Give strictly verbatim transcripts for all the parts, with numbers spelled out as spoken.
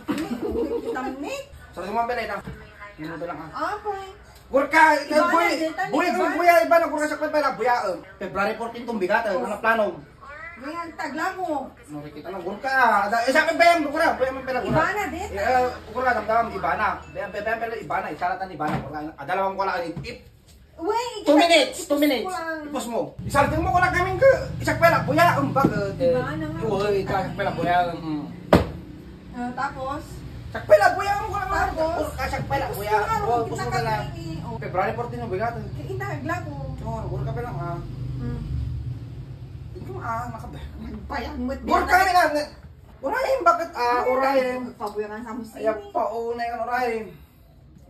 Kita ni. Sarili mo ang belay na. Ano ba lang, ah? Apay. Gurka, Ibana, buya, deta ni buya, Ibana. Buya, Ibana, gurka sa kwenta na, buya, eh. February fourteen tong bigata, eh. Ano plano? Ngayon, taglamo. Nakikita na, gurka, ah. Ada, eh, sa akin, bayam, gurka, bayam, pala, gurka. Ibana, deta. Eh, gurka, damdam, Ibana. Bayam, bayam, pala, Ibana. Isaratan, Ibana, gurka. Ada lang ko lang, eh, if Uy, Two minutes, two minutes. Kulang. Ipos mo. Isardeng mo ko na kami ka. Isak pala, buya, ang bagad. Di ba, ano nga? Uy, isak pala, buya, mm. Ah, tapos? Isak pala, buya, ang kulang lang. Tapos? Oh, isak pala, buya. Tapos, Oh, ano, ipos mo kita na lang. Kami, oh. February fourteen ang bigat, eh. Kaya inahagla ko. Oh, gurka pa lang, ah. Hmm. Ikaw, ah, nakabe. Nagbayang mo, Gurka di na na. Gurka yung bakit, ah, Ay, urayan. Pabuya ka sa musik. Ay, paunay ka, urayan.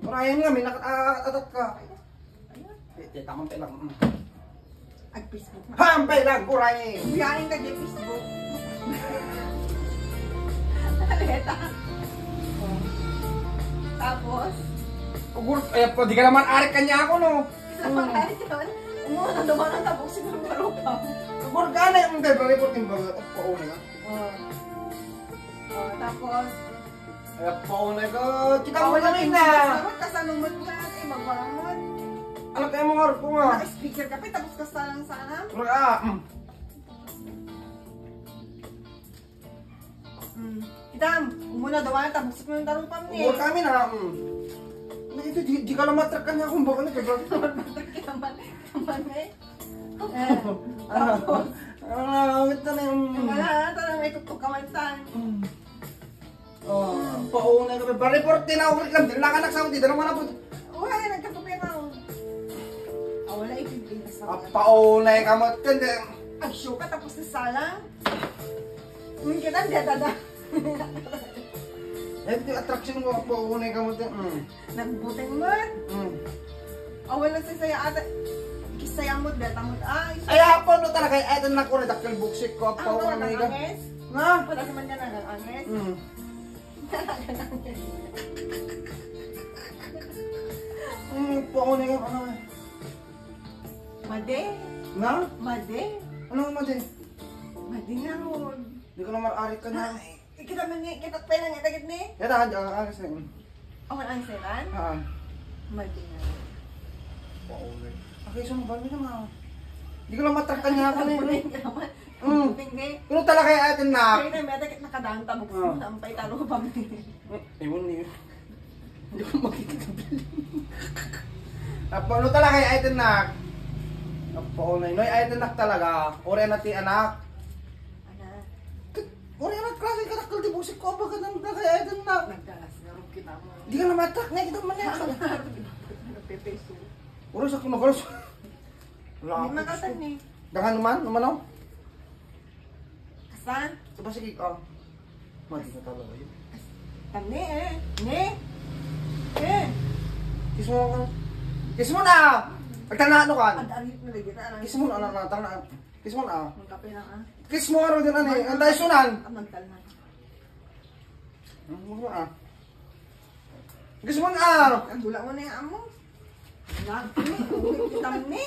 Urayan nga, may nakat-, ah, atat ka. Ay, ay, tamang pailang. Mm. Ag-Facebook na. Hampay lang, kuray! Galing ka di Facebook. Aleta. Oh. Tapos? Ugur, eh, pa, di ka naman arik kanya ako, no? Sa mga yun, umuha na naman ang tabok sa mga lupa. Ugur ka na yung February fourteen ba? Pauna na. Oh. Oh, tapos? Ay, paunay ka. Kita mo Paunay na rin na. Sarot ka sa lumot ka. Ay, magbangon. Anak, kaya mo nga, ko nga. Naka-speaker ka pa, tapos ka sa lang sana. Wala, ah, mm. Hmm. Itam, umuna daw, ah, tapos mo yung tarong pamni. Uy, kami na, mm. Ano ito, di, di ka lang matrak kanya kung baka na, diba? Matrak ka naman, naman eh. Eh, Ano? tapos, Ano, ito na yung, ang ala, ito na may tuktok ka man saan. Mm. Oh, paunay ka, February fourteen na ulit lang. Di lang anak sa akin, di na naman ako. Uy, nagkatupi na ako. Ah, wala, ipinpin sa Ah, paunay ka mo, tindi. Ay, show ka, tapos na sala. Hindi kita, hindi, dada. Eh, di attraction mo, paunay ka mo, tindi. Mm. Nagbuting mo. Mm. Ah, wala sa saya ata. Kisaya mo, data mo. Ay, Ay, apo, no talaga, ay, ito na ko, nagdakkel buksik ko, Ang paunay ka. Nangangis? Na? Wala naman ka nangangis? Mm. Mm, paunay ka, ano? Madi. Na? Madi. Anong madi? Madi nga, Rod. Di ko na mar-arik ka na. Ay, kita man ni, kita pa lang, kita gid ni. Yata, ah, ah, sa Awan ang seran? Ah. Madi nga. Paunay. Okay, so, mabalo na nga. Di ko lang matrak kanya ako, eh. Madi nga naman. Mm. Hindi. Pero talaga ay atin na. Kaya na, may atakit nakadaan, tabok Ah. Sampay talo pa, may. Eh, ewan niyo. Hindi ko makikita. Apo, ano talaga ay atin na? Apo, Noy, Noy, ay atin na talaga. Ore na ti anak. Ana. Kat-, ore na klase ka nakal di busik ko, abaga nang talaga ay atin na. Nagdalas nga rin kita mo. Di ka na matrak, nakita mo na. Nagpepeso. Ore sa kuno, girls. Wala Hindi ako. Makatan eh. Dangan naman, naman, oh. Kasan? Sa Pasig, oh. Madi na talaga yun. Tani eh. Ni? Eh. Kiss mo ka. Kiss mo na! Agtana ano ka? Ag-arit na lagi na. Kiss mo na, anak na, tana. Kiss mo na. Ang kape na ah. Kiss mo, ano din, ano eh. Ang tayo sunan. Ang magtal na. Ang mo na, ah. Kiss mo na, ah. Ang dula mo na yung amo. Nagpili. Uy, kita mo ni.